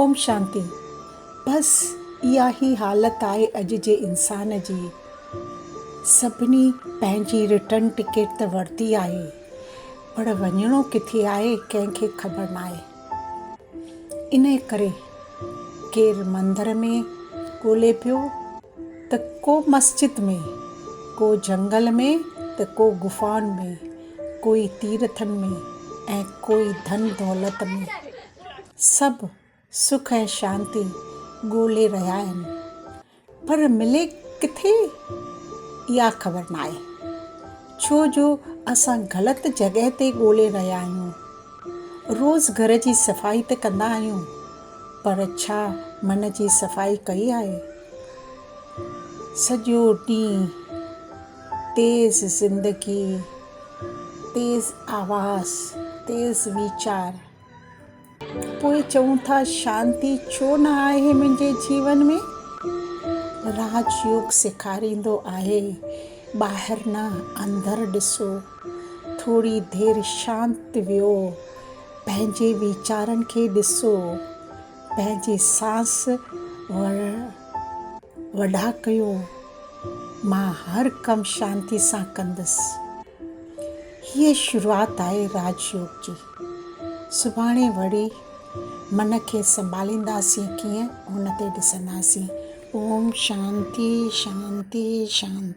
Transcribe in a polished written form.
اوم شانتي. بس اها ئي حالت آهي اڄ جي انسان جي. سڀني پنهنجي رٽرن ٽڪيٽ ته ورتي آهي پر وڃڻو ڪٿي آهي ڪنهن کي خبر ناهي. انهي ڪري ڪير مندر ۾ ڳولي پيو ته ڪو مسجد ۾، ڪو جهنگل ۾ ته ڪو غفائن ۾، ڪوئي تيرٿن ۾ ۽ ڪوئي ڌن دولت ۾. سڀ سک ۽ شانتي ڳولي رهيا آهن پر ملي ڪٿي اها خبر ناهي ڇو جو اسان غلط جڳهه تي ڳولي رهيا آهيون. روز گهر جي صفائي ته ڪندا آهيون پر ڇا من جي صفائي ڪئي آهي؟ سڄو ڏينهن تيز زندگي، تيز آواز، تيز ويچار. پوء چئون ٿا شانتي ڇو نه آهي منهنجي جيون ۾؟ راج يوگ سيکاريندو آهي ٻاهر نه اندر ڏسو، ٿوري دير شانت ويهو، پنهنجي ويچارن کي ڏسو، پنهنجي سانس وڏا ڪيو، مان هر ڪم شانتي سان ڪندس. هيء شروعات آهي راج يوگ جي. سڀاڻي وري من کي سنڀالينداسين ڪيئن ان تي ڏسنداسين. اوم شانتي شانتي شانتي.